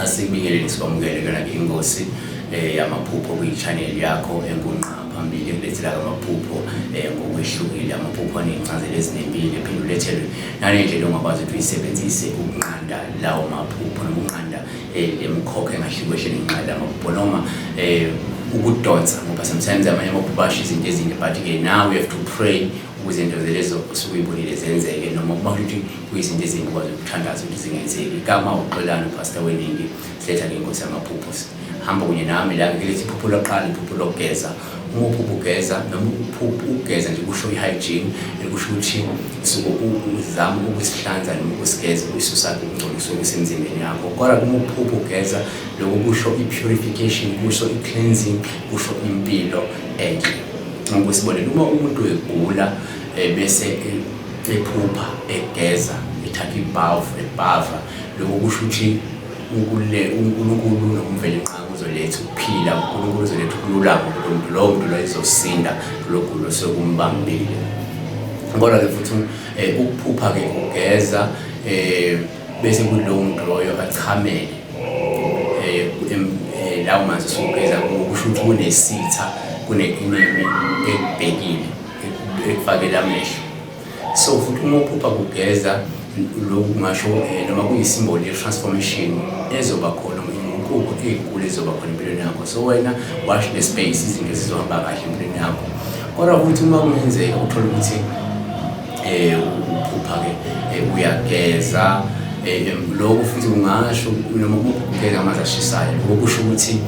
Asikubingelele sikwamukele kuyona-ke ingosi yamaphupho kwi-channel yakho engunqa phambili ekulethela amaphupho ngokwehlukile, amaphupho anezincazelo ezinembile, phinde ulethelwe nanendlela ongakwazi ukuthi uyisebenzise ukunqanda lawo maphupho noma ukunqanda le mikhokha engahle ikwehlele ngenxa yalamaphupho noma ukudonsa, ngoba sometimes amanye amaphupho asho izinto ezinhle, but-ke now you have to pray ukuze into lezo osuke uyibonile zenzeke, noma uma ukuthi kuyizinto ezimbi ukwazi ukuthandaza ukuthi zingenzeki. Igama uXolani, uPastor Weningi, siletha-ke inkosi yamaphupho. Hamba kunye nami la ngilethi iphupho lokuqala, iphupho lokugeza. Uma uphupha ugeza, noma uphupha ukugeza nje kusho i-hygiene, kusho ukuthi usuke uzama ukusihlanza noma ukusigeza, ukuyisusa ukungcola kusuke kusemzimbeni yakho. Kodwa uma uphupha ugeza, lokho kusho i-purification, kusho i-cleansing, kusho impilo enhle. Ngokwesibonelo, uma umuntu egula bese ephupha egeza, ethatha ibhavu ebhava, lokho kusho ukuthi uNkulunkulu noMvelinqangi uzoletha ukuphila, uNkulunkulu uzoletha ukululama kulo muntu, lowo muntu loyo uzosinda kulo gulo osekumbambile. Kodwa-ke futhi ukuphupha-ke ugeza bese kulowo muntu loyo achamele lawo manzi osugeza kuwo, kusho ukuthi kunesitha, kune-enemy ekubhekile, ekufakela amehlo. So futhi uma uphupha kugeza, lokhu kungasho noma kuyisimboli ye-transformation ezoba khona, inguquko ey'nkulu ezoba khona empilweni yakho. So wena watch the space, izinto zizohamba kahle empilweni yakho. Kodwa futhi uma kungenzeka uthole ukuthi uphupha-ke uyageza, lokhu futhi kungasho, noma ugeza amanzi ashisayo, lokho kusho ukuthi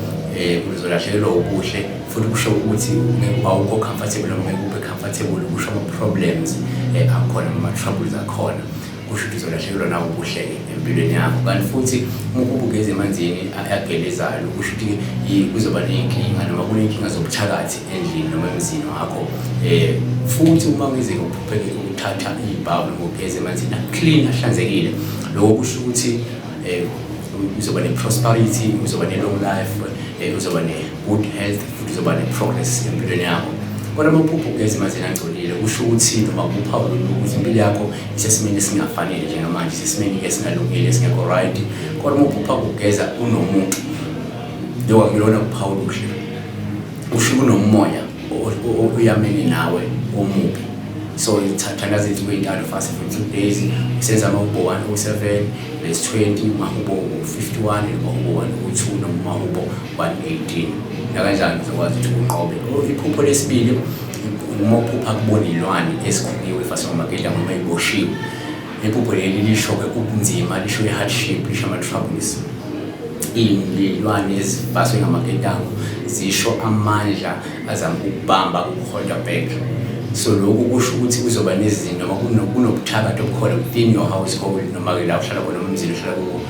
uzolahlekelwa ubuhle, futhi kusho ukuthi ngeke awukho comfortable noma ngeke ube comfortable, kusho ama-problems akhona noma ama-troubles akhona, kusho ukuthi uzolahlekelwa nawo ubuhle-ke empilweni yakho. Kanti futhi uma uphupha ugeza emanzini agelezayo, kusho ukuthi kuzoba ney'nkinga noma kuney'nkinga zobuthakathi endlini noma emzini wakho. Futhi uma kungenzeka uphuphe-ke uthatha ibhavu noma ugeza emanzini a-clean, ahlanzekile, lokho kusho ukuthi uzoba ne-prosperity, uzoba ne-long life, uzoba ne-good health, futhi uzoba ne-progress empilweni yakho. Kodwa uma uphupha ugeza emanzini angcolile, kusho ukuthi noma kuphawu ukuthi impilo yakho isesimeni esingafanele njengamanje, isesimeni esingalungile, esingekho right. Kodwa uma uphupha kugeza unomuntu, lokho akulona uphawu oluhle, kusho kunomoya oyamene nawe omubi. So thandaza izinsuku ey'ntathu, fast for 2 days, usenza amahubo 107 verse 20, umahubo 51, umahubo 102 noma umahubo 118. Nakanjani uzokwazi ukuthi unqobe. Iphupho lesibili, uma uphupha kubona iy'lwane ezikhungiwe, efaswe ngamaketango noma ey'boshiwe. Iphupho leli lisho-ke ubunzima, lisho i-hardship, lisho ama-troubles. Iy'lwane ezifaswe ngamaketango zisho amandla azama ukubamba, ukuholda back. So lokhu kusho ukuthi kuzoba nezinto noma kunobuthakathi obukhona within your household, noma-ke la uhlala khona, umzini ohlala kuwo,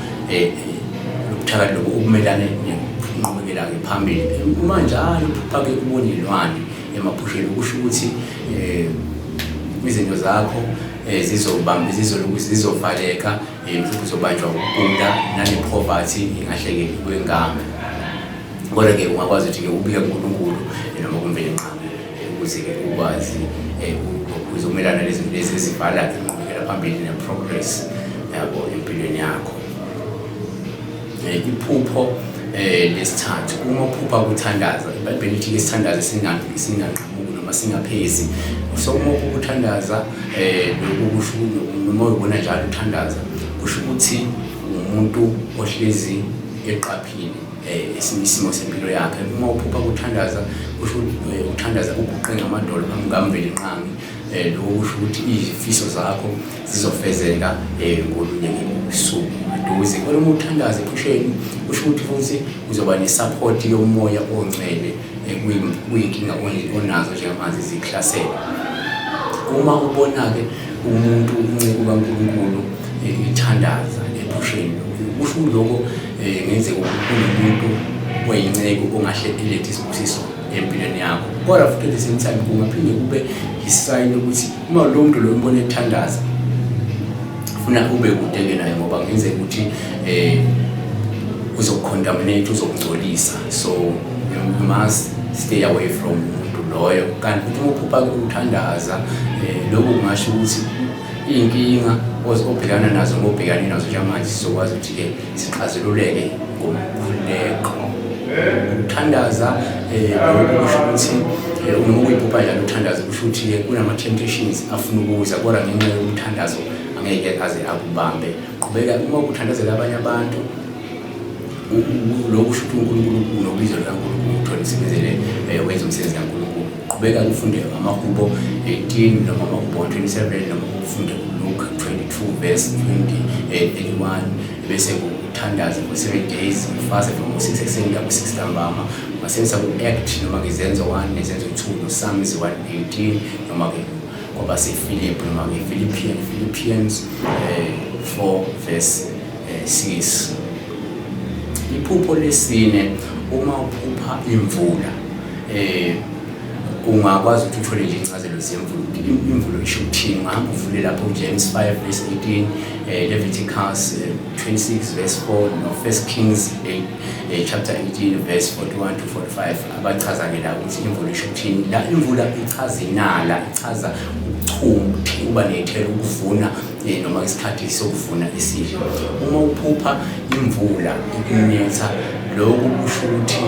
lobuthakathi lobu obumelane nenqubekela-ke phambili. Uma njalo uphupha-ke ubona iy'lwane emaphusheni, kusho ukuthi izinto zakho zizobamba, zizoloku zizovaleka, mhlawumbe uzobanjwa ukugula nane-poverty ingahle-ke kwengame. Kodwa-ke ungakwazi ukuthi-ke ubike kuNkulunkulu noma kuMvelinqangi ukuze-ke ukwazi uzomelana nalezi zinto lezi ezivala inqubekela phambili ne-progress yabo empilweni yakho. Iphupho lesithathu, uma uphupha kuthandaza, iBhayibheli lithi-ke sithandaze singanqamuki noma singaphezi. So uma uphupha uthandaza, lokhu kusho, noma uyibona njalo uthandaza, kusho ukuthi umuntu ohlezi eqaphile isimo sempilo yakhe. Uma uphupha kuthandaza, kusho uthandaza uguqe ngamadolo phambi kukaMvelinqangi, lokho kusho ukuthi izifiso zakho zizofezeka ngolunye usuku maduze. Kodwa uma uthandaza ephusheni, kusho ukuthi futhi uzoba ne-support yomoya ongcwele kuyinkinga onazo njengamanje zikuhlasela. Uma ubona-ke umuntu, inceku kaNkulunkulu, ithandaza ephusheni, kusho lokho ngenzeka kunomuntu oyinceku ongahle elethe isibusiso empilweni yakho. Kodwa futhi at the same time kungaphinde kube isayini ukuthi uma lo muntu lo umbona ethandaza, funa ube kude-ke naye, ngoba kungenzeka ukuthi uzokucontaminate, uzokungcolisa. So you must stay away from umuntu loyo. Kanti futhi uma uphupha uthandaza, lokhu kungasho ukuthi iy'nkinga obhekana nazo, ngobhekane nazo njengamanje, sizokwazi ukuthi-ke sixazululeke. Ngomkhuleko, ukuthandaza, lokhu kusho ukuthi noma ukuyiphupha njalo uthandaza, kusho ukuthi-ke kunama-temptations afuna ukuza, kodwa ngenxa yomthandazo angeke aze akubambe. Qhubeka uma ukuthandazela abanye abantu. Lokhu kusho ukuthi uNkulunkulu unobizo lukaNkulunkulu, uthole usebenzele, wenze umsebenzi kaNkulunkulu. Qhubeka ufunde amaHubo 18 noma amaHubo 27 noma ufunde uLuke 22 verse 20, 31, bese uthandaze for 7 days, ufaste from 6 ekuseni kuya ku-6 ntambama. Ungasebenzisa ku-Act noma ngeZenzo 1 neZenzo 2 no-Psalms 118 noma-ke kwabaseFilipi noma nge-Philippians 4 verse 6. Iphupho lesine, uma uphupha imvula, ungakwazi ukuthi uthole nje incazelo zemvula, ukuthi imvula isho ukuthini. Ungahamba uvule lapho uJames 5 verse 18, Leviticus 26 verse 4 no First Kings 8, chapter 18 verse 41 to 45, abachaza-ke la ukuthi imvula isho ukuthini. La imvula ichaza inala, ichaza ukuchuma, ukuba ney'thelo, ukuvuna, noma isikhathi sokuvuna esihle. Uma uphupha imvula ikunetha, lokhu kusho ukuthi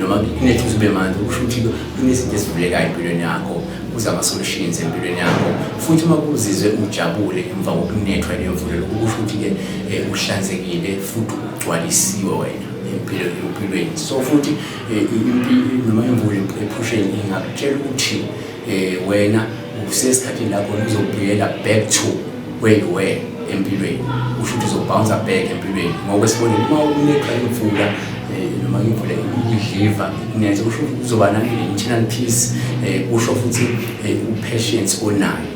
noma kunetha ube manzi, kusho ukuthi kunezinto ezivulekayo empilweni yakho, kuza ama-solutions empilweni yakho. Futhi uma kuzizwe ujabule emva kokunethwa lemvula, lokhu kusho ukuthi-ke uhlanzekile futhi ugcwalisiwe wena empilweni. So futhi noma imvula ephusheni ingakutshela ukuthi wena usesikhathini lapho uzobuyela back to where you were empilweni, usho ukuthi uzobounce back empilweni. Ngokwesibonelo, uma unethwa imvula, noma imvula idliva kunetha, kusho ukuthi kuzoba nane-internal peace, kusho futhi u-patience onayo.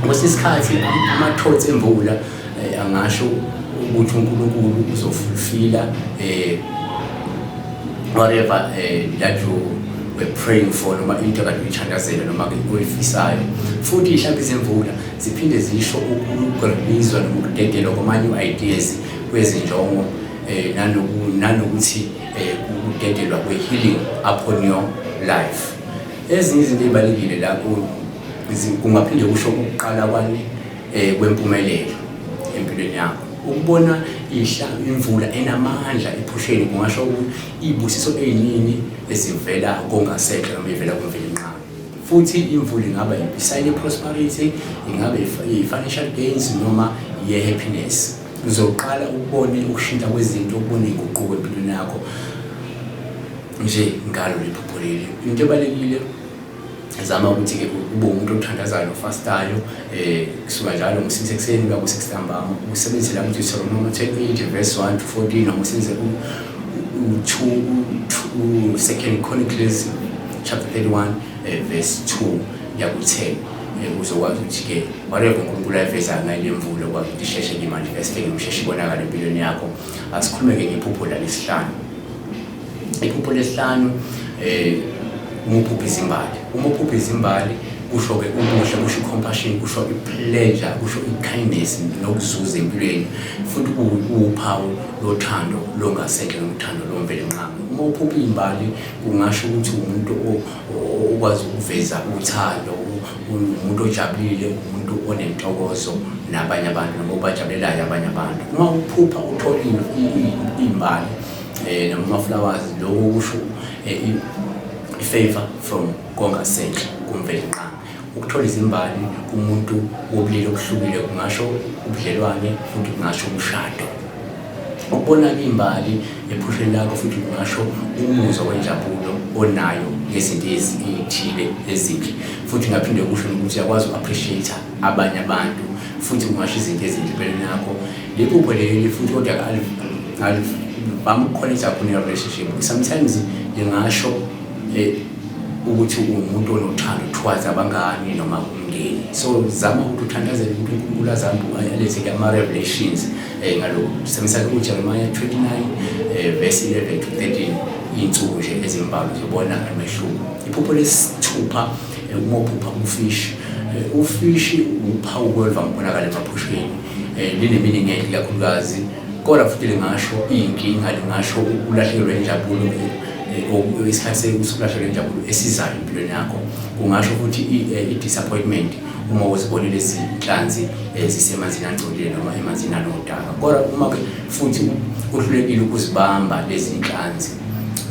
Kwesinye isikhathi ama-thoughts emvula angasho ukuthi uNkulunkulu uzofulfilla whatever that you were praying for, noma into kade uyithandazela noma ke oyifisayo. Futhi iy'hlambi zemvula ziphinde zisho ukureleaswa noma ukudedelwa kwama-new ideas, kwezinjongo, nanokuthi ukudedelwa kwe-healing upon your life. Ezinye izinto ey'balulekile la kungaphinde kusho ukuqala kwani kwempumelelo empilweni yakho. Ukubona imvula enamandla ephusheni kungasho ukuthi iy'busiso ey'ningi ezivela kongasenhla noma ivela kuMvelinqangi. Futhi imvula ingaba isayini ye-prosperity, ingabe i-financial gains noma ye-happiness. Uzoqala ukubone ukushintsha kwezinto, ukubone iy'nguquko empilweni yakho nje ngalo lephupho leli. Into ebalulekile, zama ukuthi-ke ube umuntu othandazayo nofastayo, kusuka njalo ngo-6 ekuseni kuya ku-6 ntambama. Usebenzise la kuDeuteronomy 28 verse 1 to 14, noma usebenzise u-2 Second Chronicles chapter 31, verse 2 kuya ku-10, uzokwazi ukuthi-ke whatever uNkulunkulu ayiveza ngale mvula, ukwazi ukuthi isheshe ke-manifeste, usheshe ibonakale empilweni yakho. Asikhulume-ke ngephupho lalesihlanu. Iphupho lesihlanu, uma uphupha izimbali. Uma uphupha izimbali, kusho-ke ubuhle, kusho i-compassion, kusho i-pleasure, kusho i-kindness nokuzuza empilweni, futhi kuwuphawu lothando longasenhle nothando loMvelinqangi. Uma uphupha iy'mbali, kungasho ukuthi umuntu okwazi ukuveza uthando, umuntu ojabulile, umuntu onentokozo nabanye abantu noma obajabulelayo abanye abantu. Uma uphupha uthola iy'mbali noma ama-flowers, lokho kusho i-favor from kongasenhla, kuMvelinqangi. Ukuthola izimbali kumuntu wobulili obuhlukile kungasho ubudlelwane, futhi kungasho umshado. Ukubona imbali ephusheni lakho futhi kungasho umuzwa wenjabulo onayo ngezinto ey'thile ezinhle, futhi ngaphinde kusho nokuthi uyakwazi uku-appreciate abanye abantu, futhi kungasho izinto ezinhle empilweni yakho lephupho leli. Futhi kodwa alivame ukuconnecta kakhulu ne-relationship. Sometimes lingasho ukuthi uwumuntu onothando towards abangani noma umndeni. So zama ukuthi uthandazele ukuthi uNkulunkulu azambe alethe-ke ama-revelations ngalokhu. Sebenzisa uJeremiah 29, verse 11 to 13. Iy'nsuku nje ezimbalwa uzobona umehluko. Iphupho lesithupha, uma uphupha ufishi. Ufishi uphawu kwevama ukubonakala emaphusheni, line-meaning enhle kakhulukazi, kodwa futhi lingasho iy'nkinga, lingasho ukulahlekelwa injabulo. isikhathi sokulahlekelwa injabulo esizayo empilweni yakho. Kungasho futhi i-disappointment uma uzibone lezi nhlanzi zisemanzini angcolile noma emanzini anodaka. Kodwa uma-ke futhi uhlulekile ukuzibamba lezi nhlanzi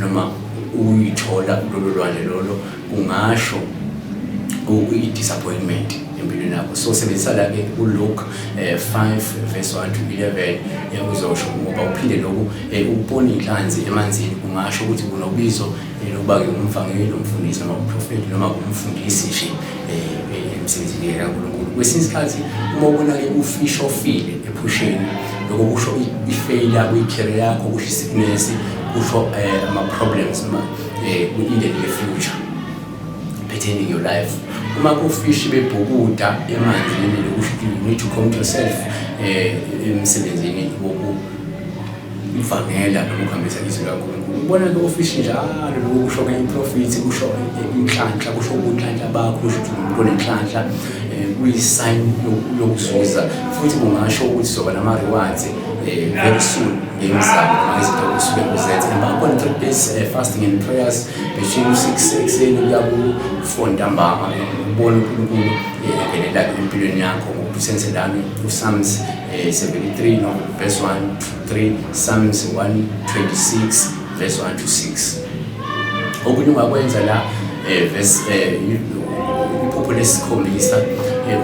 noma uyithola kulolo lwandle lolo, kungasho i-disappointment empilweni yakho. So sebenzisa la-ke uLuke 5 verse 1 to 11, uzosho ngoba uphinde lokhu ukubona iy'nhlanzi emanzini kungasho ukuthi kunobizo lokuba-ke umvangeli, umfundisi noma umprofethi noma umfundisi nje emsebenzini kaNkulunkulu. Kwesinye isikhathi uma ubona-ke ufish ofile ephusheni, lokho kusho i-failure kwi-career yakho, kusho i-sickness, kusho ama-problems noma in the near future pertaining your life. Uma kufishi bebhukuda emanzini, lokusho ukuthi you need to come to yourself emsebenzini wokuvangela noma ukuhambisa izwi likaNkulunkulu. Ubona-ke ofishi njalo, lokho kusho-ke i-profit, kusho inhlanhla, kusho ubunhlanhla bakho, kusho ukuthi umuntu onenhlanhla, kuyi-sign yokuzuza, futhi kungasho ukuthi uzoba nama-rewards very soon ngemizamo noma izinto osuke uzenza. Emva khona 3 days fasting and prayers between 6 ekuseni kuya ku-4 ntambama, ubone uNkulunkulu engenela empilweni yakho ngokuthi usenze lami uPsalms 73 no verse 1 to 3, Psalms 126 verse 1 to 6. Okunye ungakwenza la, verse iphupho lesikhombisa,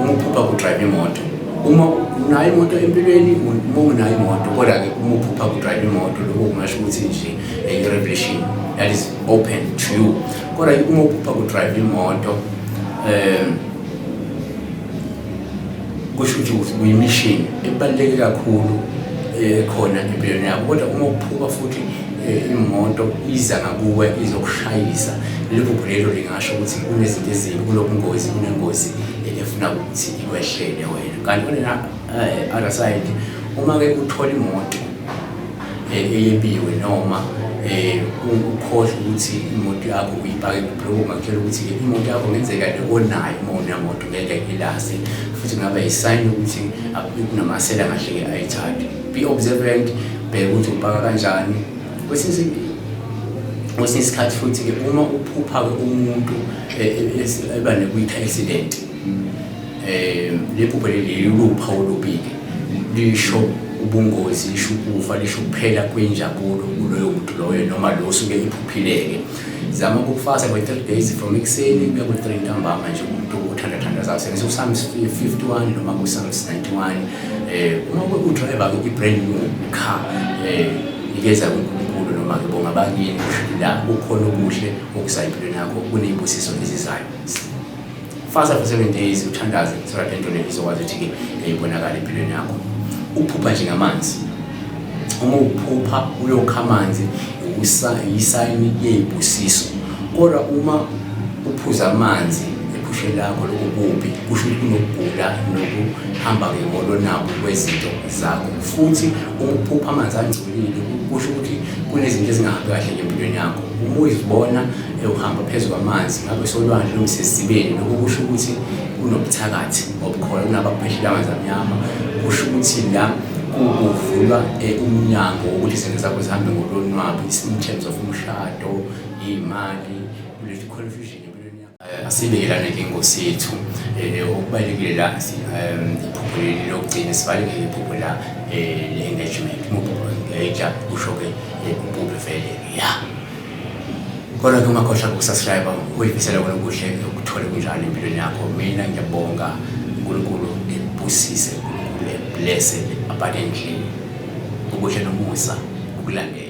uma uphupha ku-drive imoto, uma unayo imoto empilweni, uma unayo imoto, kodwa-ke uma uphupha ku-drive imoto, lokho kungasho ukuthi nje i-revelation that is open to you. Kodwa uma uphupha ku-drive imoto, kusho ukuthi kuyi-mission ebaluleke kakhulu ekhona empilweni yakho. Kodwa uma uphupha futhi imoto iza ngakuwe izokushayisa, lelo phupho lelo lingasho ukuthi kunezinto ezimbi, kunobungozi, kunengozi efuna ukuthi ikwehlele wena. Kanti on the other side, uma-ke uthola imoto eyebiwe noma ukhohlwe ukuthi imoto yakho uyipake kuphi, lokho kungakutshela ukuthi-ke imoto yakho ngenzeka le onayo, uma unemoto, ngeke ilase, futhi kungaba yi-sign ukuthi kunamasela angahle-ke ayithathe. Be observant, bheka ukuthi upaka kanjani. Kwesinye isikhathi futhi-ke uma uphupha-ke umuntu eba ne-car accident, le phupho leli luphawu olubi-ke, lisho ubungozi, lisho ukufa, lisho ukuphela kwenjabulo kuloyo muntu loyo noma lo osuke ephuphile-ke. Zama ukufasa kwe-3 days from ekuseni kuya ku-3 ntambama nje, umuntu othandathandazayo, sebenzisa uPsalms 51 noma ku-Psalms 91. Uma u-driver-ke i-brand new car, nikeza kuNkulunkulu noma-ke bonga abakini, la kukhona okuhle okuzayo empilweni yakho, kuney'busiso ezizayo. Fasta for 7 days, uthandaze, so that lento le izokwazi ukuthi-ke ibonakale empilweni yakho. Ukuphupha nje ngamanzi, uma uphupha uyokha amanzi, yi-sign yey'busiso. Kodwa uma uphuza amanzi ephusheni lakho, lokho kubi, kusho ukuthi kunokugula nokuhamba-ke ngolonabo kwezinto zakho. Futhi uma uphupha amanzi angcolile, kusho ukuthi kunezinto ezingahambi kahle empilweni yakho. Uma uzibona uhamba phezu kwamanzi, ngabe solwandle noma sesizibeni, lokho kusho ukuthi kunobuthakathi obukhona, kunabakuphehlela amanzi amnyama. Kusho ukuthi la kuvulwa umnyango wokuthi izinto zakho zihambe ngolonwabo in terms of umshado, iy'mali, kuletha i-confusion empilweni yakho. Asibekelane-ke ingosi yethu. Okubalulekile la, iphupho leli lokugcina, sivale-ke iphupho la le-engagement. Uma uphupha engage, kusho-ke uphuphe vele ya. Kodwa-ke ungakhohlwa uku-subscribe, uyifisela kona okuhle, ukuthole kunjalo empilweni yakho. Mina ngiyabonga, uNkulunkulu ekubusise, uNkulunkulu eku-blesse abundantly, ubuhle nomusa ukulandela.